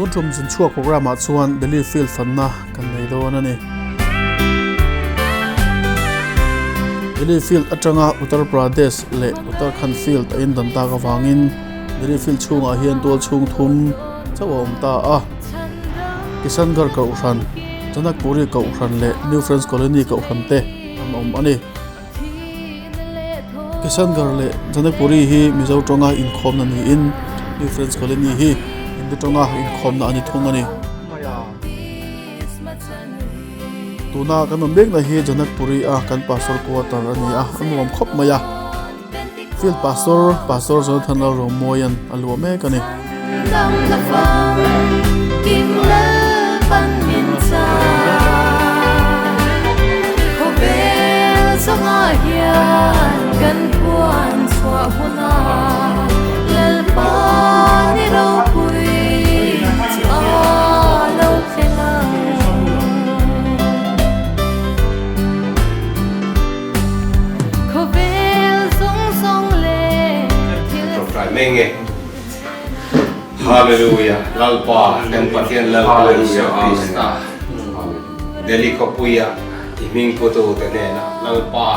Tun tum zinchhuak programme ah chuan Delhi Field fanna kan nei dawn a ni. Delhi Field atanga Uttar Pradesh leh Uttarakhand Field a indan tak avangin Delhi Field chhungah hian tual chhung thum chauh a awm ta a. Kishangarh Kohhran, Janakpuri Kohhran leh New Friends Colony Kohhran te an awm a ni. Kishangarh leh Janakpuri hi Mizo tawnga inkhawmna niin New Friends Colony hi Hindi tawnga inkhawmna a ni thung a ni. Tuna kan awm mekna hi Janakpuri a kan Pastor quarter a ni a, a nuam khawp mai a. Field Pastor, Pastor Jonathan Lalromawia'n a luah mek a ni. Tawngtai mai nge. Hallelujah Lalpa kan Pathian Lalpa Isua Krista Delhi khawpuia i hming putu te hnenah Lalpa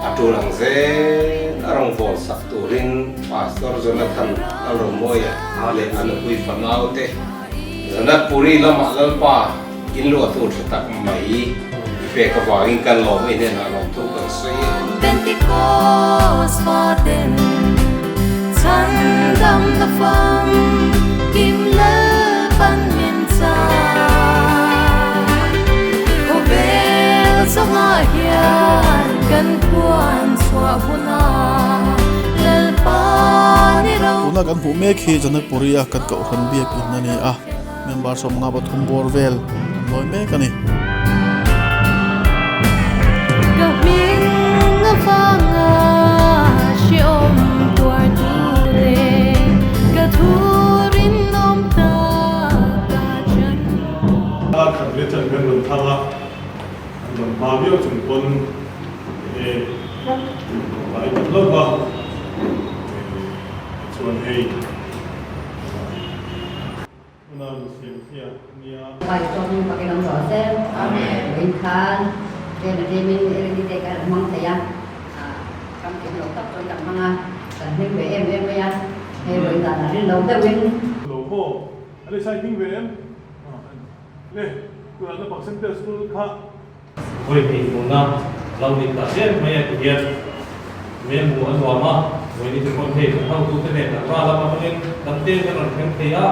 a tul ang zel a rawn vawn sak turin Pastor Jonathan Lalromawia leh a nupui fanau te Zanatpuri lamah Lalpa In luah tur tha tak mai i pek avangin kan lawm i hnenah lawmthu kan sawi e. Pentecost faten chhandamna fam kim Lalpan min chang. Khawvel chungah hian kan puan chhuah hunah Lalpa ni ro. Tuna kan hmuh mek hi Janakpuri a kan kohhran biakinn a ni a. Member 53 bawr vel an lawi mek a ni. Ka hming avanga hrehawm tuar tu leh ka thurinawm ta ka chan. Kar khat leh chan kan rawn thang a, an rawn hma viau chung pawn e tlai tak hlauh va, chuan hei. Pai tawng pakin awm rawh se. Vawiin khan tlem a tlemin Rinni te kan hmang thei a, ram kim lo tak chuan kan hmang a, kan hming ve em em mai a, hei vawiin dan a rin lo deuhin. Lo maw? A leh sai hming ve em? Le, tunah naupang Central School kha. Vawi hnih hmuhna lo ni ta em mai a ti hian hmel hmuh a nuam a, vawi ni te pawn hei kan hotute nen an ral lam atangin kan te kan rawn thleng thei a.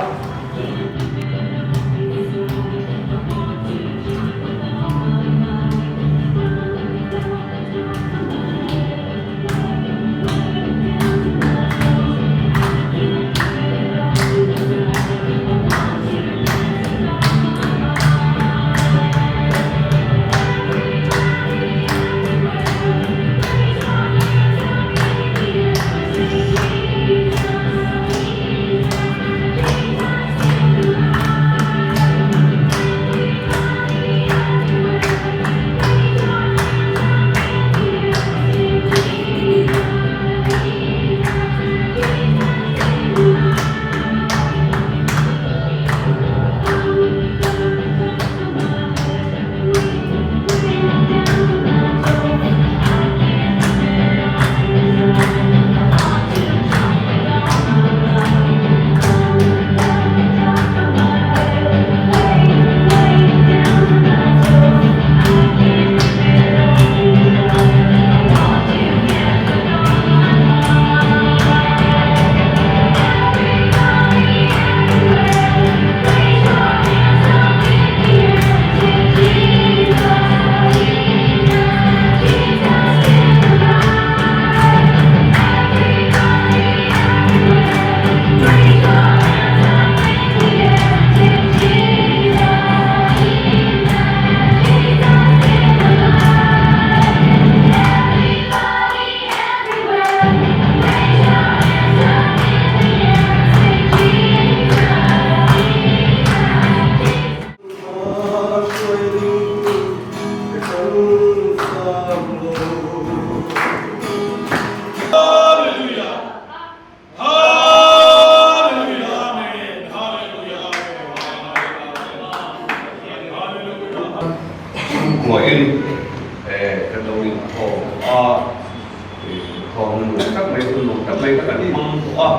mai hun nuam tak mai kha kan hmang tawh a,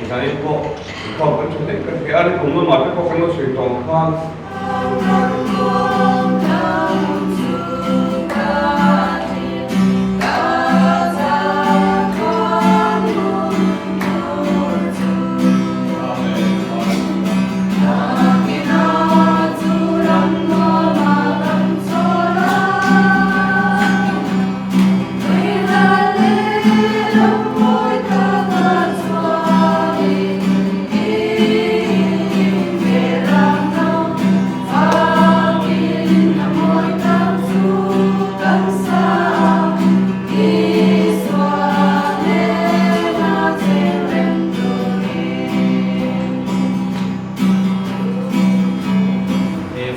engzahnin pawh inkhawm kan tha hle kan hria a, nikum lamah te pawh kan lo sawi tawh ang khan.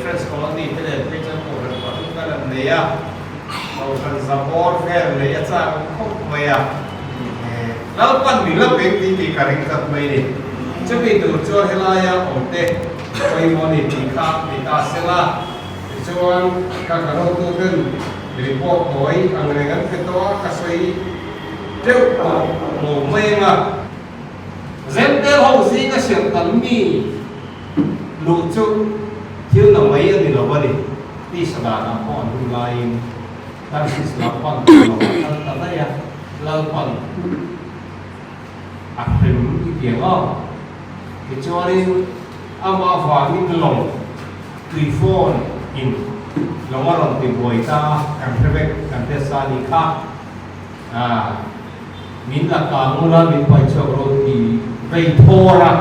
Friends Colony te nen phei chuan Kohhran pathum kan han nei a, Kohhran zabawr vel nei a chak awm khawp mai a, Lalpan min la peng tih tih ka ring tlat mai ni. Chumi tur chuan helaia awm te pawimawh ni tih kha ni ta sela, tichuan ka ka hotuten report tawi ang reng an pe tawh a, ka sawi teuh tawh lo mai ang a. Zentel ho zinga serh tam mi luh chu thil na mai a ni lo a ni. Tisa danah pawh an hun laiin Tarsis lam pan tur lo a kal ta daih a, Lalpan a hrem i ti ang aw. Tichuanin amah vangin lawng tui phone in lawng a rawn ti buai ta a, kan hre vek kan hriat sa a nih kha. Min la kang ula min pai chhuak rawh ti vei thawr a.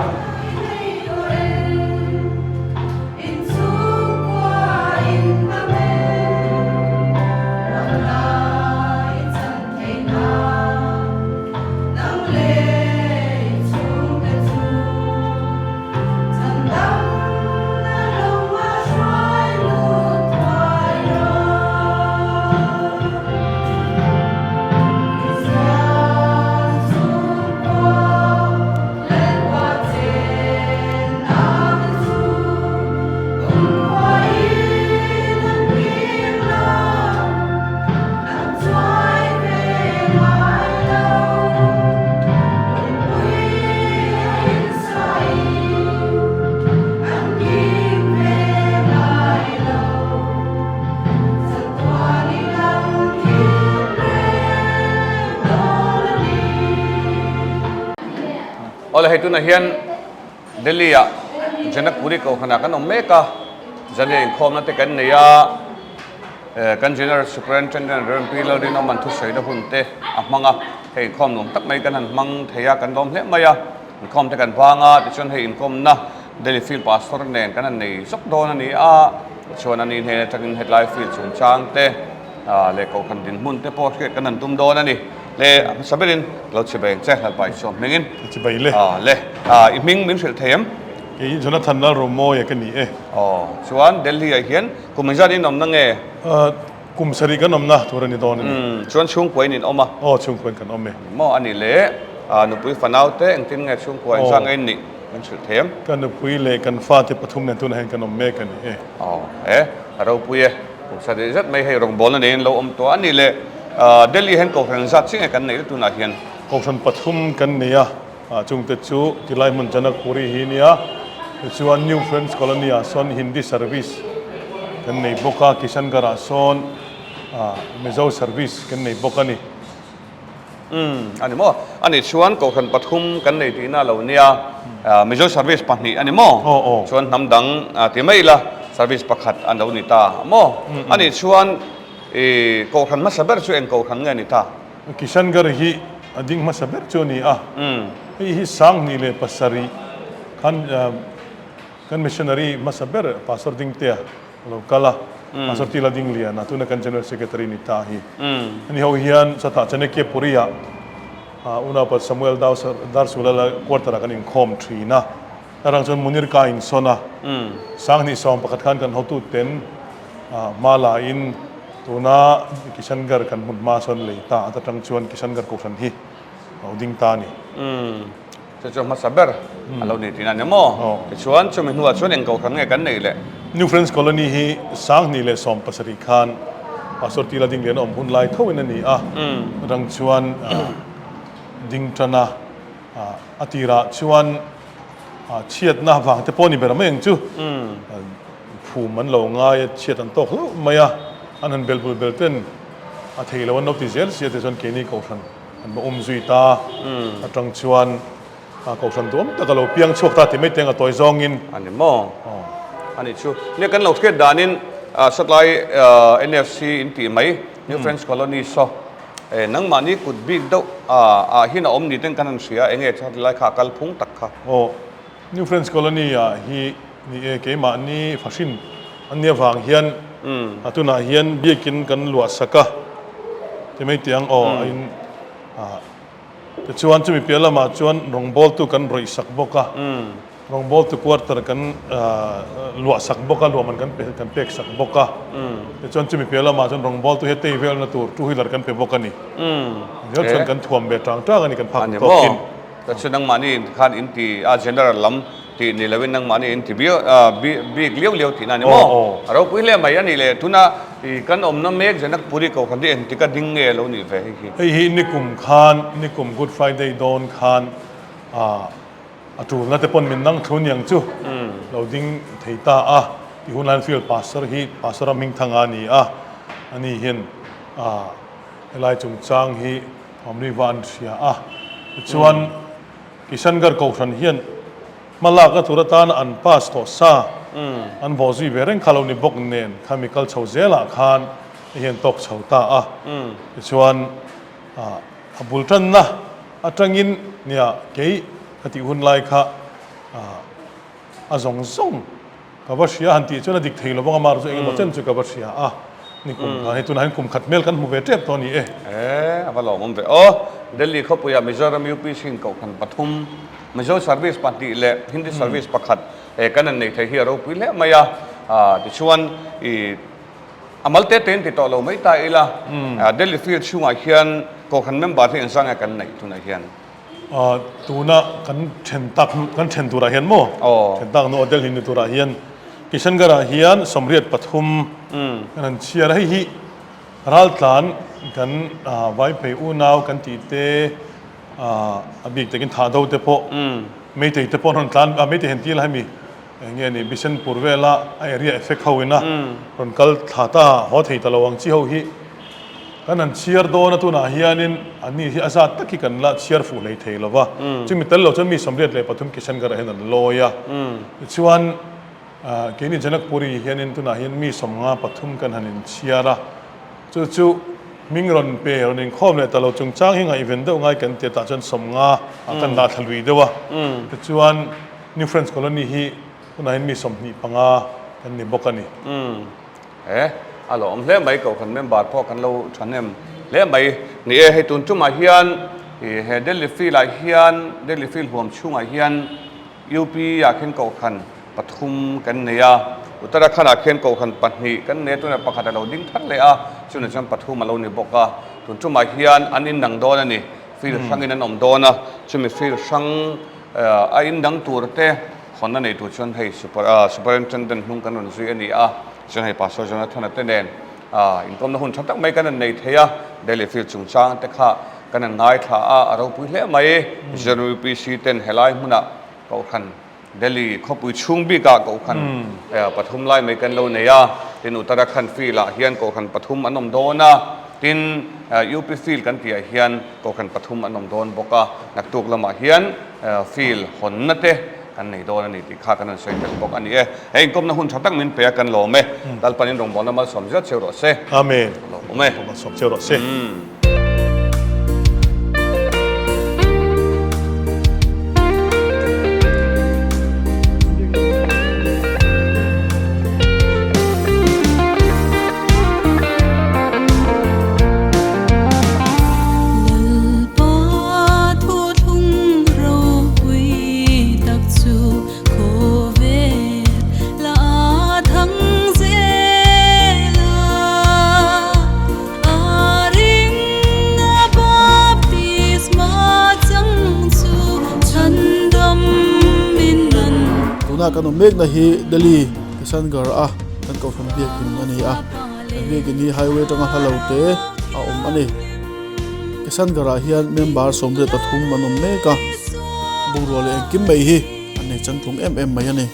Awle hei tunah hian Delhi ah Janakpuri kohhranah kan awm mek a, Zania inkhawmna te kan nei a, kan General Superintendent Rev Pi Lalrinawman thusawi na hun te a hmang a, hei inkhawm nuam tak mai kan han hmang thei a, kan lawm hle mai a, inkhawm te kan vang a, tichuan hei inkawmna Delhi Field Pastor nen kan han nei zawk dawn a ni a, tichuan ani hnen atangin hetlai field chungchang te leh kohhran dinhmun te pawh hriat kan han tum dawn a ni. Le a hmasa berin lo chhi bai ang che Lalpa Isua hmingin. Ka chhi bai le. Le i hming min hrilh thei em? Kei Jonathan Lalromawi ka ni e. Aw chuan Delhi ah hian kum engzat in awmna nge? Kum sarih kan awmna tur a ni dawn a ni. Chuan chhungkua in in awm a? Aw chhungkua in kan awm e. Maw a ni le nupui fanau te engtin nge chhungkua in zang in nih min hrilh thei em? Ka nupui leh kan fate pathum nen tunah hian kan awm mek a ni e. Aw e a ropui e. Kum sarih zet mai hei rawngbawlna neiin lo awm tawh a ni le Delhi hian Kohhran zat chiah nge kan neih tunah hian? Kohhran pathum kan nei a, chungte chu tilai hmun Janakpuri hi nia, tichuan New Friends Colony ah sawn Hindi service kan nei bawk a, Kishangarh ah sawn Mizo service kan nei bawk a ni. Umm a ni maw? A nih chuan Kohhran pathum kan nei tihna a lo nia, Mizo service pahnih a ni maw? Chuan hnam dang ti mai ila service pakhat an lo ni ta maw? A nih chuan I Kohhran hmasa ber chu eng Kohhran nge ni ta? Kishangarh hi a ding hmasa ber chu a ni a. Hei hi 2007 khan kan missionary hmasa ber Pastor Dingtea a lo kal a, Pastor Tila Dingliana tuna kan General Secretary ni ta hi. Ani ho hian chutah Chanakya-puri-ah unaupa Samuel Darsulala quarter-ah kan inkhawm thin a. Tarang chuan Munir ka insawn a, 2011 khan kan hotu ten hma la in tuna Kishangarh kan hmun hma sawn lei ta at atang chuan Kishangarh Kohhran hi a lo ding ta a ni. Umm, chu chu hmasa ber a lo ni tihna a ni maw? Tichuan chumi hnuah chuan eng Kohhran nge kan neih leh? New Friends Colony hi 2017 khan Pastor Tila Dinglian a awm hun lai tho in a ni a, atang chuan. ding tan a, a tirah chuan chhiatna vang te pawh a ni ber mai ang chu, phum an lo ngai a, chhiat an tawk hlauh mai a, an han bel bul bel ten a thei lo an lo ti zel sia te chuan keini kohhran an va um zui ta atang chuan Kohhran duam tak a lo piang chhuak ta ti mai teng a tawi zawngin. A ni maw? A nih chu. Nia kan lo hriat danin satlai NFC in tih mai, New Friends Colony saw nangmahni kut bik deuh ah hian a awm ni ten kan han hria, enge satlai kha a kal phung tak kha? Aw, New Friends Colony ah hi ni e, keimahni fahrin an nih avang hian a tunah hian biakin kan luah sak a ti mai teh ang aw a in Tichuan chumi piah lamah chuan rawngbawltu kan rawih sak bawk a, rawngbawltu quarter kan luah sak bawk a, luahman kan pe kan pek sak bawk a. Tichuan chumi piah lamah chuan rawngbawltu hi tei velna tur two wheeler kan pe bawk a ni. Engzat chuan kan thuam ve tang tang a ni kan phak tawkin. A ni maw? Chuan nangmahni khan in ti a general lam Tih ni loin nangmahni in ti biau bik liau liau tihna a ni maw? A ropui hle mai a nih le. Tuna i kan awmna mek Janakpuri Kohhran hi engtik a ding nge lo nih ve hei hi? Hei hi nikum khan, nikum Good Friday dawn khan a tulna te pawn min nang thu niang chu lo ding thei ta a. Ti hun laiin Field Pastor hi Pastor Ramhmingthanga a ni a, ani hian helai chungchang hi Thuamri va an hria a. Tichuan. Kishangarh Kohhran hian hmalakna tur atana an pass tawh sa an bawh zui ve reng kha lo ni bawk nen khami kal chho zelah khan hei hian tawk chho ta a. Tichuan a bul tanna atangin nia kei ka tih hun lai kha a zawng zawng Ka va hria han tih chuan a dik thei lo vang a, mar chu engemaw chen chu ka va hria a, ni kum khan hei tunah hian kum khat hmel kan hmu ve tep tawh a ni e. E, a va lawmawm ve aw. Delhi khawpuiah Mizoram UPC in kohhran pathum, Mizo Service pahnih leh Hindi Service pakhat e kan han nei thei hi a ropui hle mai a, tichuan i a mal te te in ti tawh lo mai ta ila, Delhi field chhungah hian kohhran member hi engzah nge kan neih tunah hian? Tuna kan then tak kan then turah hian maw then tak nu Delhi ni turah hian Kishangarh ah hian sawmriat pathum kan han chhiar a, hei hi raltlan kan vaiphei unau kan tih te a bik takin thahdo te pawh meitei te pawh an rawn tlan meitei han ti la hemi eng nge ni Bishanpur vela a area effect ho ina rawn kal thla ta haw thei ta lo ang chi ho hi. Kan han chhiar dawn a tunah hianin an ni hi a zat tak hi kan la chhiar fuh hlei thei lo va, chumi tel lo chuan mi 83 Kishangarh ah hian an lawi a, tichuan keini Janakpuri hianin tunah hian mi 53 kan han inchhiar a, chu chu hming rawn pe rawn inkhawm leh ta lo chungchang hi ngaihven deuh ngai kan ti a tah chuan 50 ah kan dah thla lui deuh a, tichuan New Friends Colony hi tunah hian mi 25 kan ni bawk a ni. He, a lo awm hle mai, Kohhran member pawh kan lo thahnem hle mai. Ni e, hei tun tumah hian ih he Delhi Field ah hian, Delhi Field huam chhungah hian UP ah khian Kohhran pathum kan nei a, Uttarakhand ah khian Kohhran pahnih kan nei a, tunah pakhat a lo ding thar leh a, chunah chuan pathum a lo ni bawk a. Tun tumah hian an indang dawn a ni, field hrangin an awm dawn a, chumi field hrang a indang tur te, Hawnna nei tur chuan hei Superintendent hnung kan rawn zui a ni a, chuan hei Pastor Jonathan-a te nen inkawmna hun tha tak mai kan han nei thei a, Delhi Field chungchang te kha kan han ngaithla a, a ropui hle mai. Mizoram UPC ten helai hmunah Kohhran Delhi khawpui chhung bikah Kohhran pathum lai mai kan lo nei a, tin Uttarakhand Field-ah hian Kohhran pathum an awm dawn a, tin UP Field kan tihah hian Kohhran pathum an awm dawn bawk a, naktuk lamah hian Field hawnna te kan nei dawn a ni tih kha kan rawn sawi tel bawk a ni e. He inkawmna hun tha tak min pe a kan lawm e. Lalpanin rawngbawlna malsawm zet cheu rawh se. Amen. Lawm e. Malsawm cheu rawh se. Lalpa thuthlung ropui tak chu khawvel la thang zel a, a ring a baptisma chang chu chhandam in an. Tuna kan awm mekna hi Delhi Kishangarh a kan Kohhran biakin a ni a, kan biakin hi highway atanga hla lo te a awm a ni. Kishangarh-ah hian member 73 an awm mek a, bungrua leh engkim mai hi an nei changtlung em em mai a ni.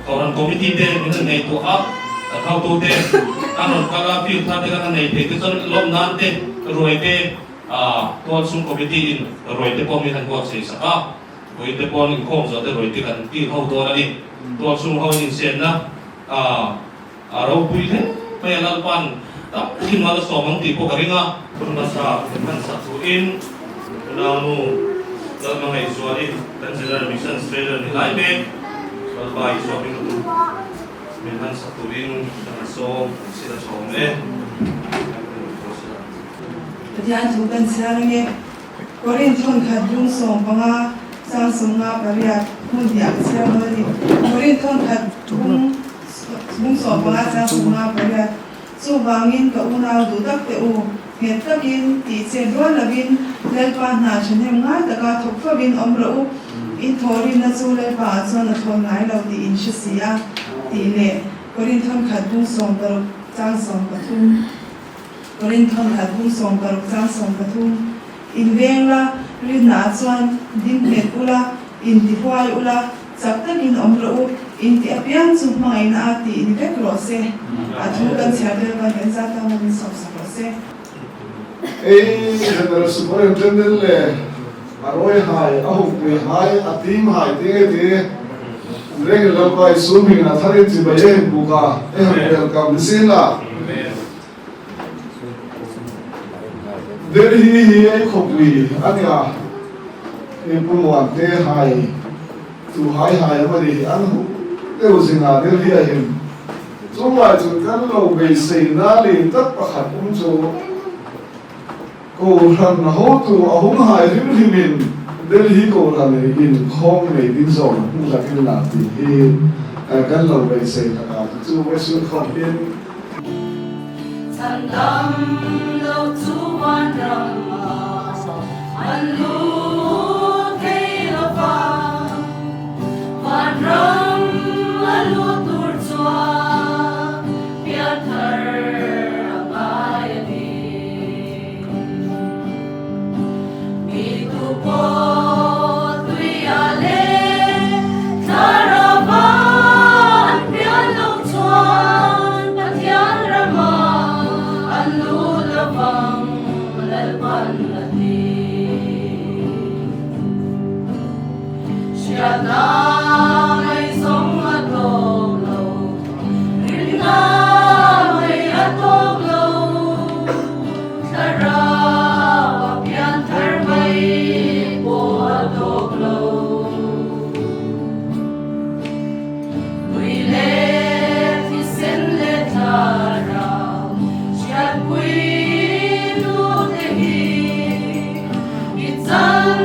Kohhran Committee te min han ngaihtuah a, kan hotute an rawn kal a, field thar te kan han nei thei te chuan lawm nan te ruai te tualchhung committee in ruai te pawh min han buatsaih sak a. Vawiin te pawn inkhawm zawh te ruai te kan kil ho dawn a ni. Tualchhung ho insenna a ropui hle mai a, Lalpan tam takin mal a sawm ang tih pawh ka ring a. Hun hmasa min hman sak thuin Unaunu Lalhmangaihzuali kan General Missions Trainer ni lai mek Lalpa Isua hming tum min hman sak turin kan la sawm kan sila chhawm e. Pathian thu kan chhiar ange. Korinth thawnkhat bung 15 chang 58 hmun hnih ah ka chhiar dawn a ni. Korinth thawnkhat bung bung 15 chang 58 Chuvangin ka unau duh tak teh u, nghet takin tih chet rual lovin Lalpa hna thahnem ngai taka thawk fovin awm rawh u, in thawhrimna chu Lalpa ah chuan a thawn ngai lo tih in hre si a, tih leh Korinth thawnkhat bung 16 chang 13. Korinth thawnkhat bung 16 chang 13, In veng la, rinna ah chuan ding nghet ula, in ti huai ula, chak takin awm rawh u, in ti apiang chu hmangaihna a tih ni vek rawh se. A thu kan chhiar vel van kan zat tan min sawmsak rawh se. Ei, General Superintendent le a rawi hai, a hukpui hai, a team hai ti nge ti reng in Lalpa i sum hingin a thar in chibai e hin buk a, e han welcome ni sin la. Delhi hi ei khawpui a nia, hei Pu Muante hai tu hai hai a mani an huh deuh zingah Delhi a him. Chunglai chu kan lo beisei na leh tak pakhat awm chu Kohhran hotu a hung hai hrim hrimin Delhi Kohhran ei inkhawm nei ding zawng a hmuh takin lah tih hi kan lo beisei lakah chu chu West Inkhawm in Chhandam lo chu vanram ah an lut thei lo va, vanram a lut tur chuan pianthar a ngai a ni. Mi tu pawh tuiah leh thlarau an pian lo chuan Pathian ramah an lut lo vang Lalpan a ti. Hriatna ngaihzawng a tawk lo, rinna mai a tawk lo, thlarau a pian thar mai pawh a tawk lo. Tui leh thisen leh thlarau hriatpui tute hi i chan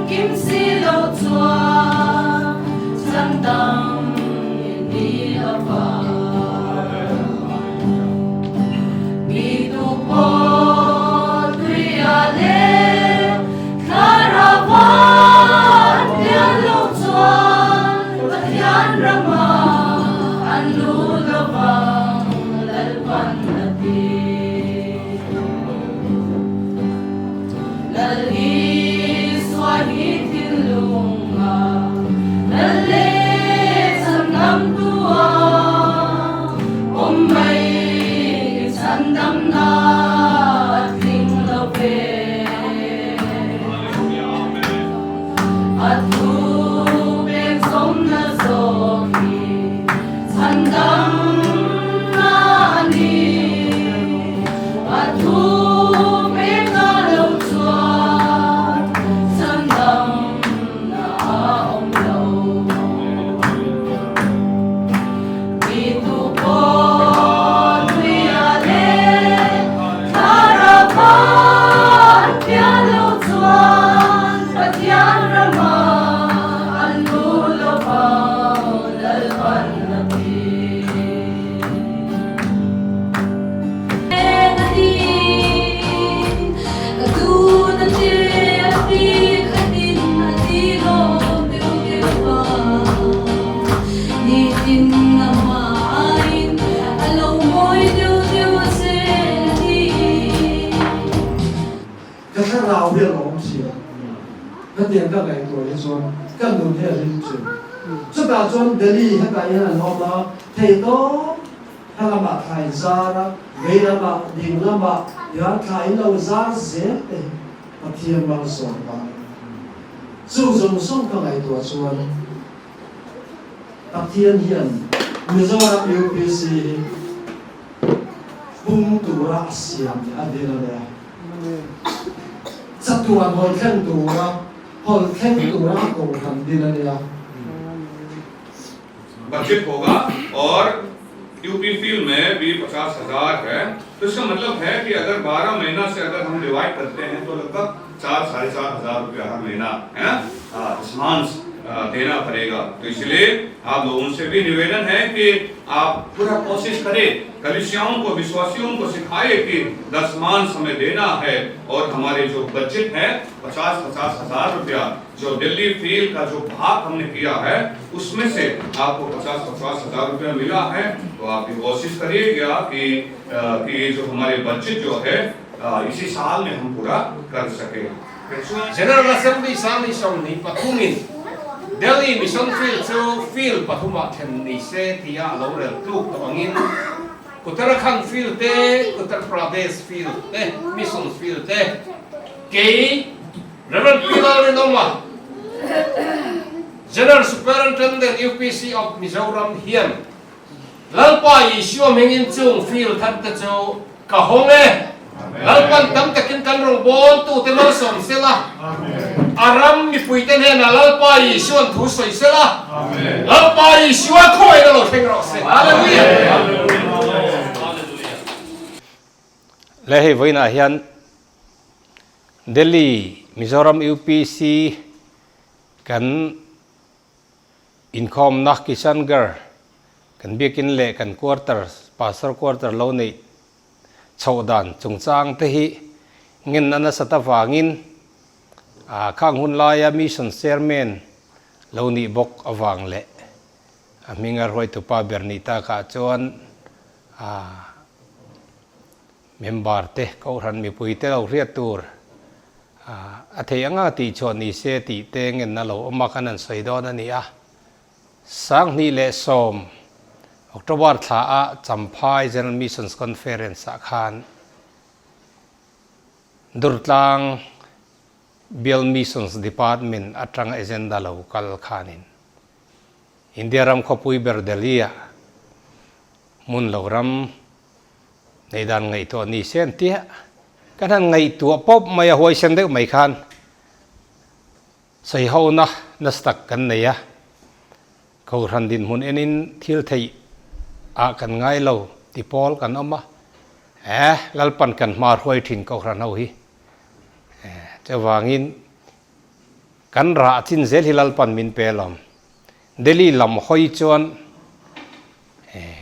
kim si lo chuan chan dang i ni lo va. Mi tu pawh tuiah leh thlarau an pian lo chuan Pathian rama an lu lovang Lalpan a ti. Lal Isua hi thinlunga Lal leh chhandamtua awm mai i chhandamna a tling lo ve. A thu pek zawmna zawk hi chhandamna a ni. A thu pek a lo chuan chhandamna a awm lo. Mi tu pawh tuiah leh thla hi a lawm thin. Hetiang ka ngaihtuah hi chuan ka nun hi a hlim thin. Chutah chuan Delhi hetah hian an awm a, theihtawp hla lamah thla in zar a, vei lamah ding lamah hian thla in lo zar zel te hi Pathian malsawm ta a ni. Chu zawng zawng ka ngaihtuah chuan Pathian hian Mizoram UPC hi pung tura a siam leh a dil a nia. Chatuan hawl thleng tura hawl thleng tura a kohhran dil a nia. Budget hoga aur UP field mein bhi 50,000 hai to iska matlab hai ki agar 12 mahina se agar hum divide karte hain to lagbhag char sade char hazaar rupiya har mahina hai na dasmansh dena padega to isliye aap logon se bhi nivedan hai ki aap pura koshish kare कलिसियाओं को विश्वासियों को सिखाए कि दसमांश हमें देना है और हमारे जो बजट है 50-50 हजार रुपया जो दिल्ली फील का जो भाग हमने किया है उसमें से आपको 50-50 हजार रुपया मिला है तो आप भी कोशिश करिएगा कि कि ये जो हमारे बजट जो है इसी साल में हम पूरा कर सके। General Assembly 2023 in Delhi Mission Field chu field pathumah then ni se tia a lo rel tluk tawh angin Uttarakhand Field te, Uttar Pradesh Field te, Mission Field te kei Rev. Pi Lalrinawma, General Superintendent UPC of Mizoram hian Lalpa Isua hmingin chung field that te chu ka hawng e. Lalpan tam takin kan rawngbâwl tute malsawm sela, a ram mipuite hnenah Lalpa Isua'n thu sawi sela, Lalpa Isua khawiin a lo thleng rawh se. Hallelujah! Le hei vawiinah hian Delhi Mizoram UPC kan Inkhawmna Kishangarh kan biakin leh kan quarter, pastor quarter lo neih chhoh dan chungchang te hi ngenna nasat avangin khang hun laia mission chairman lo nih bawk avang leh a hminga hruaitupa ber nih takah chuan Member te, Kohhran mipui te lo hriat tur a theih anga tih chhuah ni se tih te ngenna lo awm a kan han sawi dawn a ni a. 2010 October thla a Champhai General Missions Conference ah khan Durtlang Bial Missions Department atanga agenda lo kal khanin India ram khawpui ber Delhi ah hmun lo ram Nei dan ngaihtuah ni se an tia. Kan han ngaihtuah pawp mai a, huaisen deuh mai khan saihona nasa tak kan nei a. Kohhran dinhmun enin thil theih ah kan ngai lo ti pawl kan awm a. Eh, Lalpan kan hma hruai thin Kohhran ho hi. Chuvangin kan rah chin zel hi Lalpan min pe alawm. Delhi lam hawi chuan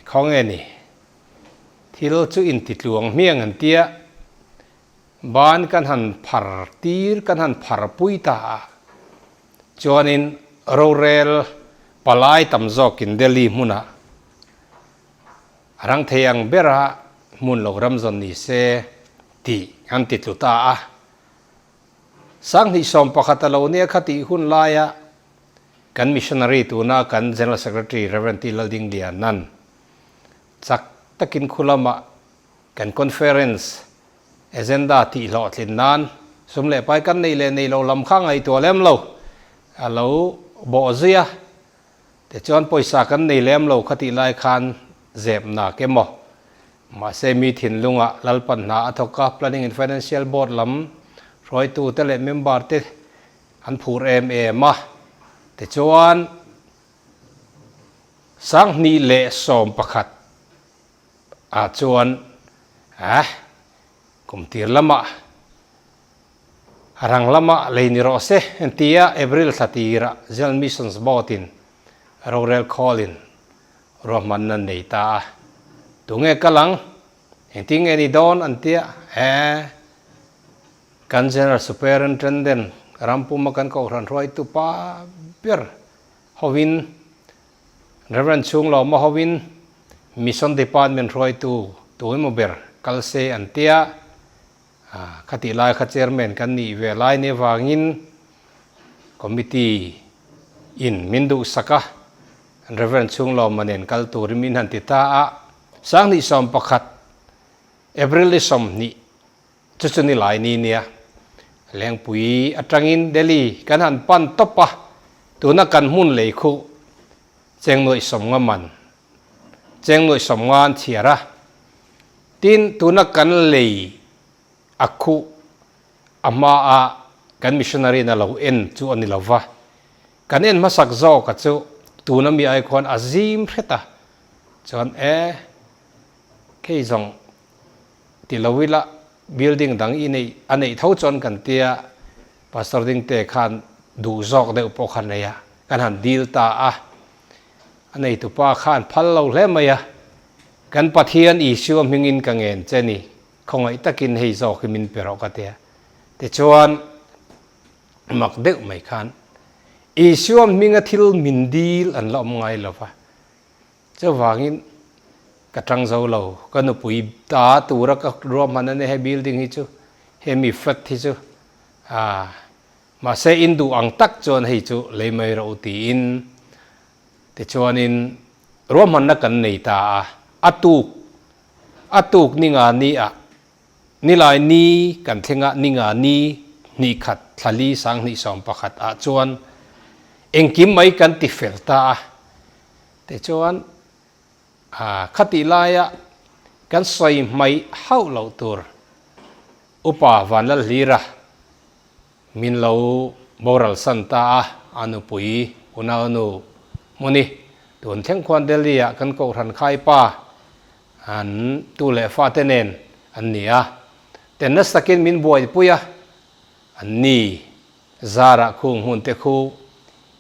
khawnge ni? Thil chu intitluang hmiang an tia, ban kan han phar tir, kan han phar pui ta a, chuanin rorel palai tam zawkin Delhi hmunah a rang thei ang bera hmun lo ram zawn ni se tih an ti tlu ta a. 2011 a lo nia kha tih hun laia kan missionary tuna kan General Secretary Rev. T. Laldingliana'n Chak takin khu lamah kan conference agenda tih hlawhtlin nan sum leh pai kan neih leh neih loh lam kha ngaihtuah lem lo a lo bawh zui a, tichuan pawisa kan nei lem lo kha tih lai khan zep nak emaw mahse mi thinlungah Lalpan hna a thawk a, Planning and Financial Board lam hruaitute leh member te an phur em em a, tichuan 2011 ah chuan eh kum tir lamah rang lamah lei ni rawh se tia April thla tirah General Missions Board in rorel khawl in ruahmanna an nei ta a, tunge kal ang, engtin nge ni dawn an tia eh kan General Superintendent rampuma kan kohhran hruaitu pa ber hovin Rev. Chhunglawma hovin Mission Department hruaitu tu emaw ber kal se an tia. Khatih lai kha Chairman kan nih ve lai ni avangin Committee in min duhsak a, Rev. Chhunglawma nen kal turin min han ti ta a, 2011 April ni 20 chu chu ni lai ni nia, Lengpui atangin Delhi kan han pan tawp a, tuna kan hmun lei khuh cheng nuaih 50 man, cheng nuaih 50 an chhiar a, tin tuna kan lei a khuh a hmaa kan missionary in a lo en chu a ni lo va, kan en hmasak zawk a chu tuna mi ai khuan a zim hret a, chuan e khei zawng ti lo ila building dang i neih a neih tho chuan kan tia Pastor Dingte khan duh zawk deuh pawh kha nei a, kan han dil ta a, a neitupa khan phal lo hle mai a, kan Pathian Isua hmingin ka ngen che ni. Khawngaih takin hei zawk hi min pe rawh ka tia. Tichuan, mak deuh mai khan Isua hminga thil min dil an la awm ngai lo va. Chuvangin ka tang zo lo, ka nupui ta tura ka ruahman a nia he building hi chu, he mi flat hi chu. Aa, mahse in duh ang tak chuan hei chu lei mai rawh u tiin tichuanin ruahmanna kan nei ta a, a tuk A tuk ni nga ni ah, nilai ni kan thleng ah ni nga ni hnih khat thla li 2011 ah chuan engkim mai kan ti fel ta a. Tichuan khatih laia kan sawi hmaih hauh loh tur Upa Vanlalhlira Min lo boral san ta a, a nupui unaunu Hmuni, tun thleng khuan Delhi ah kan kohhran khai pa an tu leh fate nen an ni a, ten nasa takin min buaipui a, an ni zarah khung hmun te khu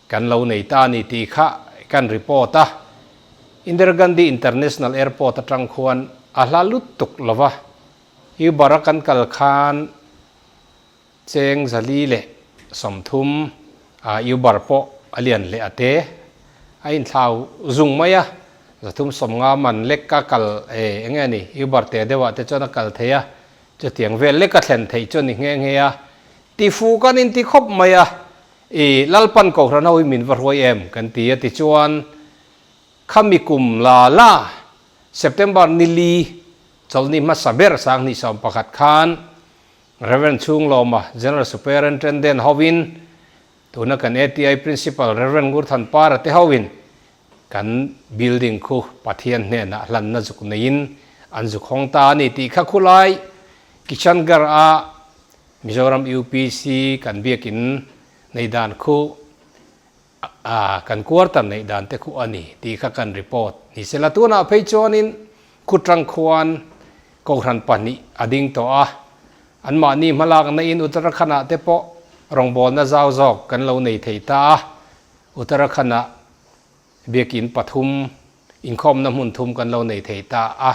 kan lo nei ta a ni tih kha kan report a, Indira Gandhi International Airport atang khuan a hla lutuk lova Uber a kan kal khan Cheng 430 a Uber pawh a lian leh a te a inthlau zung mai a, 350 man lek ka kal e eng nge ni Uber te deuh ah te chuan a kal thei a, chutiang vel lek a thlen theih chu a ni nghe nghe a, tifu kan inti khawp mai a, i Lalpan Kohhran ho hi min va hruai em kan ti a tichuan khami kum la la September ni li chawlhni hmasa ber 2011 khan Rev. Chhunglawma, General Superintendent hovin, tuna kan ATI Principal Rev. Ngurthan Para te hovin kan building khu Pathian hnenah hlanna zuk neiin an zuk hawng ta a ni tih kha khulai Kishangarh a Mizoram UPC kan biakin nei dan khu kan quarter neih dan te khu a ni tih kha kan report ni se la. Tunah phei chuanin Khutrang khuan Kohhran pahnih a ding tawh a, anmahni hmalakna in Uttarakhand ah te pawh rawngbawlna zau zawk kan lo nei thei ta a, Uttarakhand ah biakin pathum, inkhawmna hmun thum kan lo nei thei ta a.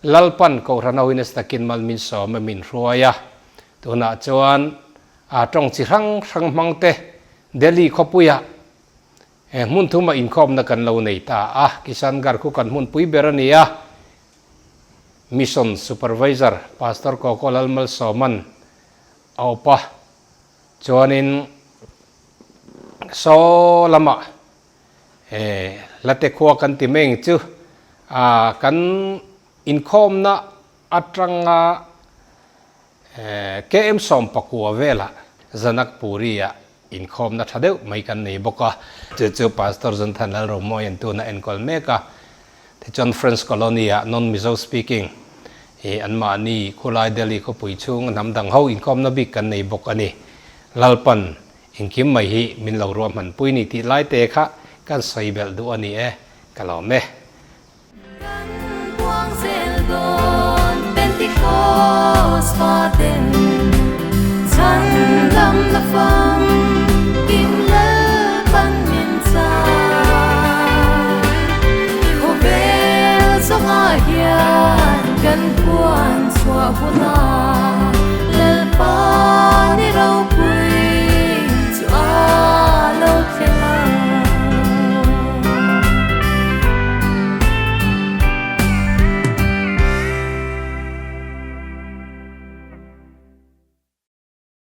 Lalpan Kohhran ho in nasa takin mal min sawm a min hruai a, tunah chuan a tawng chi hrang hrang hmang te Delhi khawpuiah he hmun thuma inkhawmna kan lo nei ta a, Kishangarh khu kan hmunpui ber a ni a, Mission Supervisor Pastor Koko Lalmalsawman a awp a, chuanin saw lamah Hlate khua kan ti meng chu kan inkhawmna atanga KM 19 velah Janakpuri-ah inkhawmna tha deuh mai kan nei bawk a. Chu chu Pastor Jonthan Lalromawia'n tuna enkawl mek a. Tichuan French Colony-ah non-Mizo speaking hi anmahni khulai Delhi khawpui chhung hnam dang ho inkhawmna bik kan nei bawk a ni. Lalpan engkim mai hi min lo ruahmanpui ni tih lai te kha kan sawi belh duh a ni e, ka lawm e. Kan puang zel dawn Pentecost faten chhan dam la fam kim Lalpan min chang. Khawvel zawngah hian kan puan chhuah hunah.